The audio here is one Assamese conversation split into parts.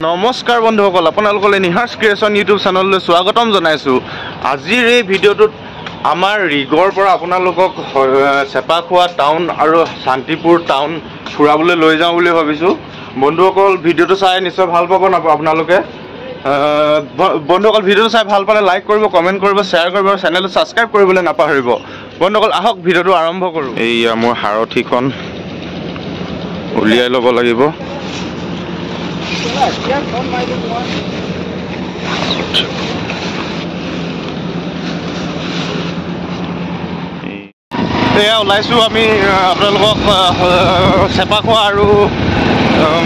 নমস্কাৰ বন্ধুসকল, আপোনালোকলৈ নিহাৰ্ছ ক্ৰিয়েশ্যন ইউটিউব চেনেললৈ স্বাগতম জনাইছোঁ। আজিৰ এই ভিডিঅ'টোত আমাৰ ৰিগৰ পৰা আপোনালোকক চেপাখোৱা টাউন আৰু শান্তিপুৰ টাউন ফুৰাবলৈ লৈ যাওঁ বুলি ভাবিছোঁ। বন্ধুসকল, ভিডিঅ'টো চাই নিশ্চয় ভাল পাব আপোনালোকে। বন্ধুসকল, ভিডিঅ'টো চাই ভাল পালে লাইক কৰিব, কমেণ্ট কৰিব, শ্বেয়াৰ কৰিব আৰু চেনেলটো ছাবস্ক্ৰাইব কৰিবলৈ নাপাহৰিব। বন্ধুসকল, আহক ভিডিঅ'টো আৰম্ভ কৰোঁ। এইয়া মোৰ সাৰথিখন উলিয়াই ল'ব লাগিব। এয়া ওলাইছোঁ আমি আপোনালোকক চেপাখোৱা আৰু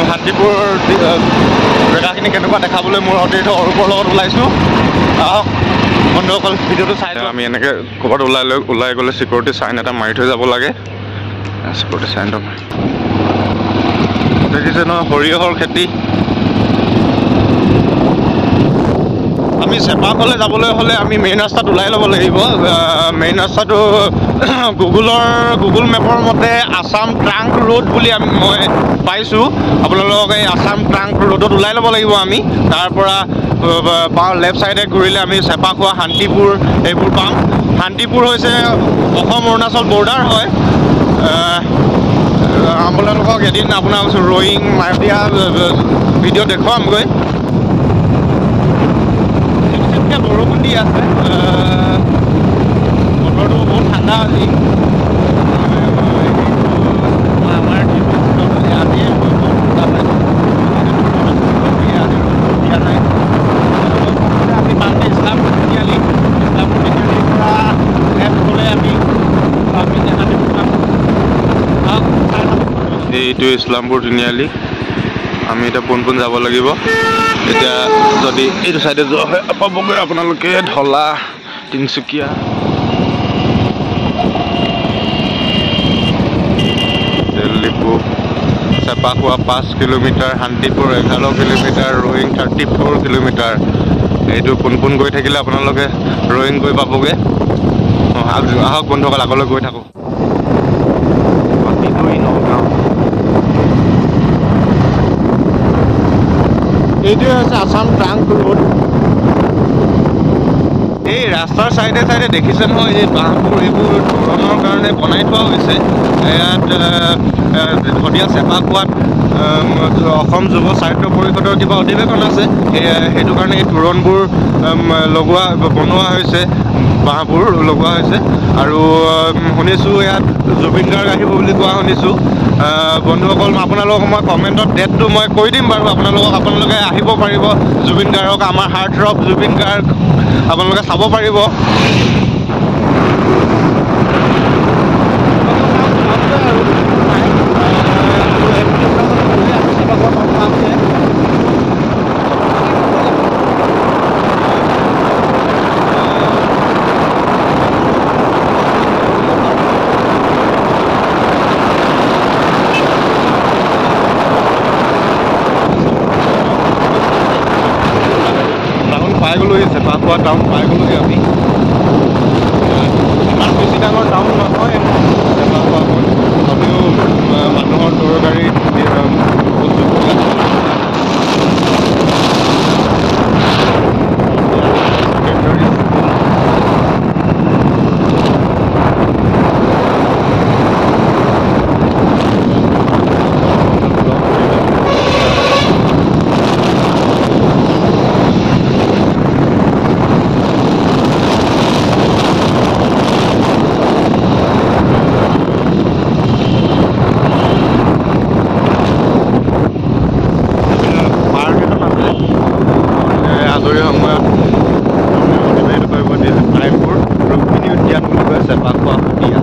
শান্তিপুৰ জেগাখিনি কেনেকুৱা দেখাবলৈ মোৰ সতীৰ্থ অৰূপৰ লগত ওলাইছোঁ। আহক বন্ধুসকল, ভিডিঅ'টো চাই। আমি এনেকৈ ক'ৰবাত ওলাই গ'লে চিকিউৰিটি চাইন এটা মাৰি থৈ যাব লাগে। চিকিউৰিটি চাইনটো মাৰি দেখিছে নহয়, সৰিয়হৰ খেতি। আমি চেপাখোৱালৈ যাবলৈ হ'লে আমি মেইন ৰাস্তাত ওলাই ল'ব লাগিব। মেইন ৰাস্তাটো গুগল মেপৰ মতে আছাম ট্ৰাংক ৰোড বুলি মই পাইছোঁ। আপোনালোকক এই আছাম ট্ৰাংক ৰোডত ওলাই ল'ব লাগিব আমি। তাৰ পৰা বাওঁ লেফ্ট ছাইডে ঘূৰিলে আমি চেপাখোৱা, শান্তিপুৰ এইবোৰ পাম। শান্তিপুৰ হৈছে অসম অৰুণাচল বৰ্ডাৰ হয়। আপোনালোকক এদিন আপোনাক ৰয়িং মায়দিয়া ভিডিঅ' দেখুৱামগৈ। বৰষুণ দি আছে, বতৰটো বহুত ঠাণ্ডা আজি। আমাৰ আজিয়ে ঠাণ্ডা পাইছোঁ, দিয়া নাই। আমি পামগৈ ইছলামপুৰ তিনিআলি। ইছলামপুৰ তিনিআলিৰ পৰা লেফ্ট গ'লে আমি শান্তিপুৰ পাম। এইটো ইছলামপুৰ তিনিআলি। আমি এতিয়া পোন পোন যাব লাগিব। এতিয়া যদি এইটো চাইডে যোৱা হয় পাবগৈ আপোনালোকে ঢলা, তিনিচুকীয়া। তেল ডিপু, চেপাখোৱা 5 কিলোমিটাৰ, শান্তিপুৰ 11 কিলোমিটাৰ, ৰয়িং 34 কিলোমিটাৰ। এইটো পোন পোন গৈ থাকিলে আপোনালোকে ৰয়িং গৈ পাবগৈ। আহক বন্ধুসকল, আগলৈ গৈ থাকোঁ। এইটোৱে হৈছে আছাম ট্ৰাংক ৰোড। এই ৰাস্তাৰ চাইডে চাইডে দেখিছে নহয়, এই বাঁহবোৰ এইবোৰ তোৰণৰ কাৰণে বনাই থোৱা হৈছে। ইয়াত শদিয়া চেপাখোৱাত অসম যুৱ সাহিত্য পৰিষদৰ কিবা অধিৱেশন আছে, সেইটো কাৰণে এই তোৰণবোৰ লগোৱা বনোৱা হৈছে, বাঁহবোৰ লগোৱা হৈছে। আৰু শুনিছোঁ ইয়াত জুবিন গাৰ্গ আহিব বুলি কোৱা শুনিছোঁ। বন্ধুসকল, আপোনালোকক মই কমেণ্টত ডেটটো মই কৈ দিম বাৰু। আপোনালোকে আহিব পাৰিব। জুবিন গাৰ্গক, আমাৰ হাৰ্ট ৰক জুবিন গাৰ্গ আপোনালোকে চাব পাৰিব। পাই গ'লোহি চেপাখোৱা টাউন পাই গ'লোহি আমি। ইমান বেছি ডাঙৰ টাউন নহয় চেপাখোৱাখন, তথাপিও মানুহৰ দৰকাৰী আজৰি সময়ত অতিবাহিত কৰিব দিয়ে টাইমবোৰ। ৰুক্মিণী উদ্যান বুলি কয় চেপাখোৱা শদিয়া।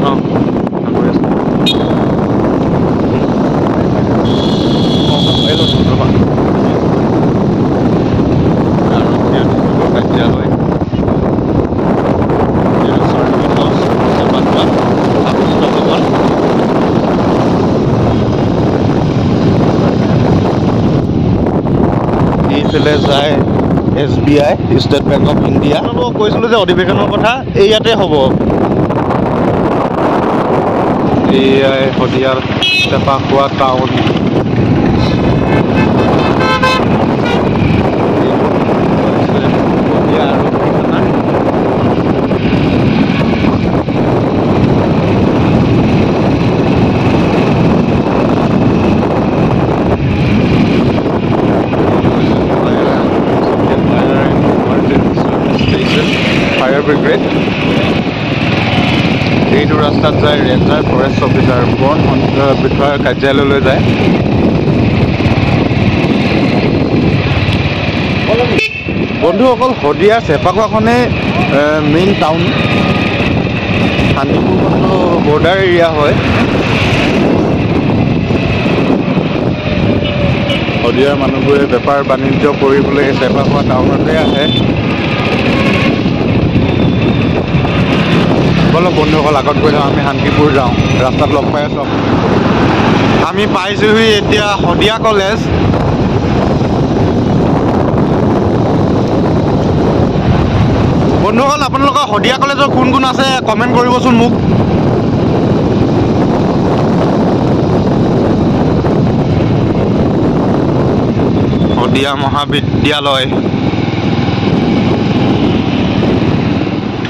অঁ, গৈ আছোঁ। কাৰ্যালয় চাৰ্কিট হাউচ চেপাখোৱা আগষ্ট ভৱন। এইফালে যায় SBI, state bank of India. আপোনালোকক কৈছিলোঁ যে অধিৱেশনৰ কথা, এই ইয়াতে হ'ব। এয়াই শদিয়াৰ চেপাখোৱা টাউন। শদিয়া আৰক্ষী থানা। ফায়াৰ ব্ৰিগেড এইটো ৰাস্তাত যায় ৰেঞ্জাৰ ফৰেষ্ট অফিচাৰ বন বিষয়াৰ কাৰ্যালয়লৈ যায়। বন্ধুসকল, শদিয়া চেপাখোৱাখনেই মেইন টাউন। শান্তিপুৰখনতো বৰ্ডাৰ এৰিয়া হয়। শদিয়াৰ মানুহবোৰে বেপাৰ বাণিজ্য কৰিবলৈ চেপাখোৱা টাউনতে আহে। বলক বন্ধুসকল, আগত গৈ থাকোঁ, আমি শান্তিপুৰ যাওঁ। ৰাস্তাত লগ পাই আছোঁ। আমি পাইছোঁহি এতিয়া শদিয়া কলেজ। বন্ধুসকল, আপোনালোকৰ শদিয়া কলেজৰ কোন কোন আছে কমেণ্ট কৰিবচোন মোক। শদিয়া মহাবিদ্যালয়,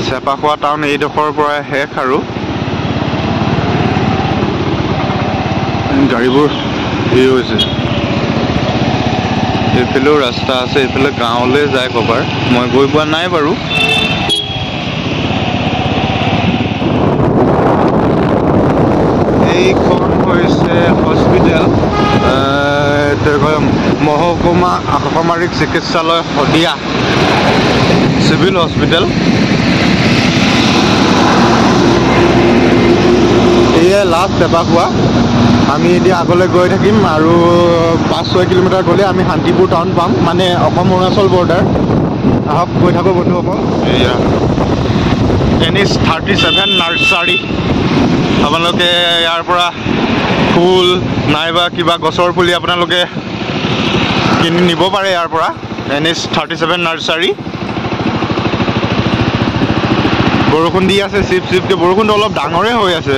চেপাখোৱা টাউন এইডোখৰৰ পৰাই শেষ আৰু গাড়ীবোৰ ভিৰ হৈছে। এইফালেও ৰাস্তা আছে, এইফালে গাঁৱলৈ যায় ক'ৰবাৰ, মই গৈ পোৱা নাই বাৰু। এইখন হৈছে হস্পিটেল, মহকুমা অসামৰিক চিকিৎসালয় শদিয়া চিভিল হস্পিটেল। এয়াই লাষ্ট চেপাখোৱা। আমি এতিয়া আগলৈ গৈ থাকিম আৰু 5-6 কিলোমিটাৰ গ'লে আমি শান্তিপুৰ টাউন পাম, মানে অসম অৰুণাচল বৰ্ডাৰ। আহক গৈ থাকোঁ বন্ধুসকল। এয়া NH 37 nursery. আপোনালোকে ইয়াৰ পৰা ফুল নাইবা কিবা গছৰ পুলি আপোনালোকে কিনি নিব পাৰে ইয়াৰ পৰা। NH 37 nursery. বৰষুণ দি আছে চিপ চিপকৈ, বৰষুণটো অলপ ডাঙৰে হৈ আছে।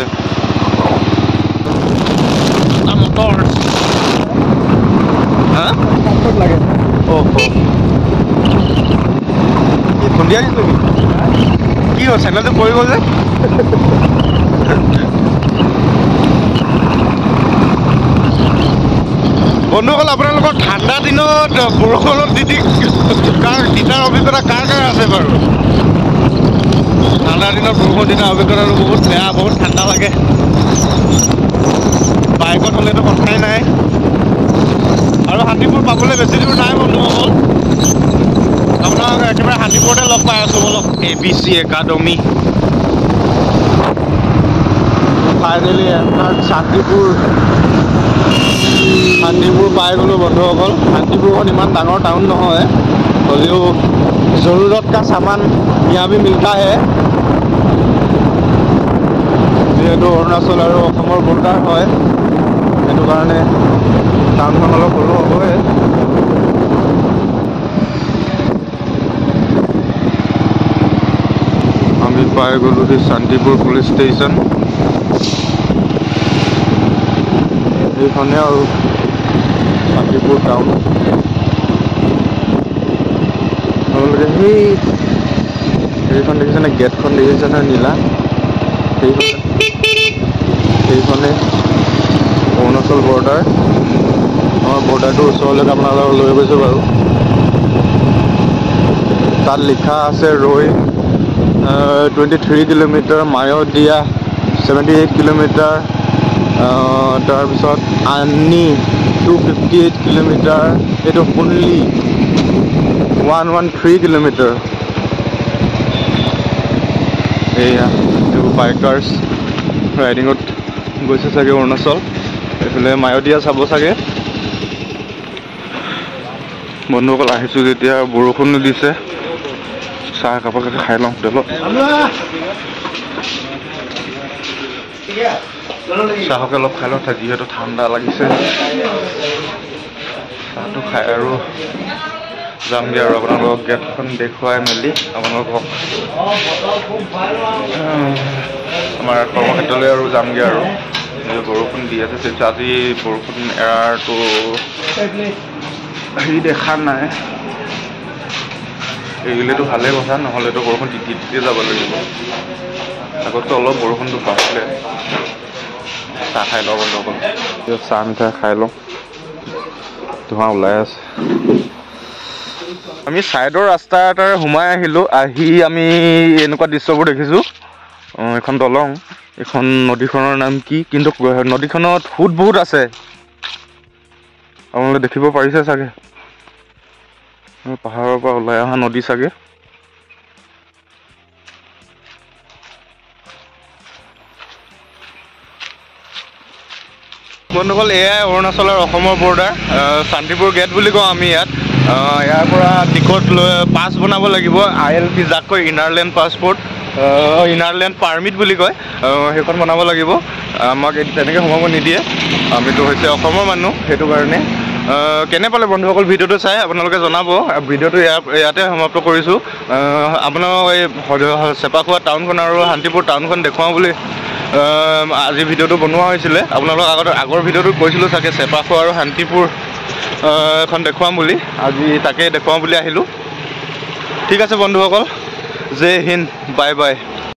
খুন্দিয়াই দিছো কি হ'ল, চেনেলটো পৰি গ'ল যে। বন্ধুসকল, আপোনালোকৰ ঠাণ্ডা দিনত বৰষুণত তিতি কাৰ তিতাৰ অভিজ্ঞতা কাৰ কাৰ আছে বাৰু? ঠাণ্ডা দিনত বৰষুণ তিতাৰ অভিজ্ঞতাটো বহুত বেয়া, বহুত ঠাণ্ডা লাগে। বাইকত হ'লেতো কথাই নাই। আৰু শান্তিপুৰ পাবলৈ বেছি দূৰ নাই বন্ধুসকল। আপোনাক একেবাৰে শান্তিপুৰতে লগ পাই আছোঁ। বলক। ABC academy. Finally Shantipur, Shantipur পাই গ'লোঁ বন্ধুসকল। শান্তিপুৰখন ইমান ডাঙৰ টাউন নহয়, হ'লেও জৰুৰত কা চামান ইয়াৰ ভি মিলতা হে। যিহেতু অৰুণাচল আৰু অসমৰ বৰ্ডাৰ হয়, সেইটো কাৰণে টাউনখন অলপ সৰু হ'বই। আমি পাই গ'লোহি শান্তিপুৰ পুলিচ ষ্টেচন। এইখনে আৰু শান্তিপুৰ টাউন। আপোনালোকে সেই হেৰিখন দেখিছেনে, গেটখন দেখিছেনে নীলা, সেইখনে অৰুণাচল বৰ্ডাৰ। আমাৰ বৰ্ডাৰটোৰ ওচৰলৈকে আপোনালোকক লৈ গৈছোঁ বাৰু। তাত লিখা আছে ৰৈ 23 কিলোমিটাৰ, মায়দিয়া 78 কিলোমিটাৰ, তাৰপিছত আনি 258 কিলোমিটাৰ, এইটো শুনলি 113 কিলোমিটাৰ। এইয়া এইবোৰ বাইকাৰ্ছ ৰাইডিঙত গৈছে চাগে অৰুণাচল। এইফালে মায়দিয়া চাব চাগে। বন্ধুসকল, আহিছোঁ যেতিয়া বৰষুণো দিছে, চাহ একাপকে খাই লওঁ হোটেলত। চাহকে অলপ খাই লওঁ, যিহেতু ঠাণ্ডা লাগিছে। চাহটো খাই আৰু যামগৈ আৰু আপোনালোকক গেটখন দেখুৱাই মেলি আপোনালোকক আমাৰ কৰ্মক্ষেত্ৰলৈ আৰু যামগৈ। আৰু বৰষুণ দি আছে, আজি বৰষুণ এৰাৰটো হেৰি দেখা নাই। এৰিলেতো ভালেই কথা, নহ'লেতো বৰষুণ তিতি তিতি যাব লাগিব। আগতকৈ অলপ বৰষুণটো বাঢ়িলে। চাহ খাই লওঁ বন্ধুসকল, চাহ মিঠাই খাই লওঁ। ধোঁৱা ওলাই আছে। আমি ছাইডৰ ৰাস্তা এটাৰে সোমাই আহিলোঁ, আহি আমি এনেকুৱা দৃশ্যবোৰ দেখিছোঁ। এখন দলং, এইখন নদীখনৰ নাম কি, কিন্তু নদীখনত সোঁত বহুত আছে, আপোনালোকে দেখিব পাৰিছে চাগে। পাহাৰৰ পৰা ওলাই অহা নদী চাগে। বন্ধুসকল, এয়াই অৰুণাচল আৰু অসমৰ বৰ্ডাৰ, শান্তিপুৰ গেট বুলি কওঁ আমি ইয়াত। ইয়াৰ পৰা টিকট লৈ পাছ বনাব লাগিব, I L P যাক কয় ইনাৰলেণ্ড পাছপৰ্ট, ইনাৰলেণ্ড পাৰ্মিট বুলি কয়, সেইখন বনাব লাগিব। আমাক তেনেকৈ সোমাব নিদিয়ে, আমিতো হৈছে অসমৰ মানুহ, সেইটো কাৰণে। কেনে পালে বন্ধুসকল ভিডিঅ'টো চাই আপোনালোকে জনাব। ভিডিঅ'টো ইয়াতে সমাপ্ত কৰিছোঁ। আপোনালোক এই চেপাখোৱা টাউনখন আৰু শান্তিপুৰ টাউনখন দেখুৱাওঁ বুলি আজি ভিডিঅ'টো বনোৱা হৈছিলে। আপোনালোক আগৰ ভিডিঅ'টোত কৈছিলোঁ চাগে চেপাখোৱা আৰু শান্তিপুৰ এখন দেখুৱাম বুলি, আজি তাকে দেখুৱাওঁ বুলি আহিলোঁ। ঠিক আছে বন্ধুসকল, জয় হিন্দ, বাই বাই।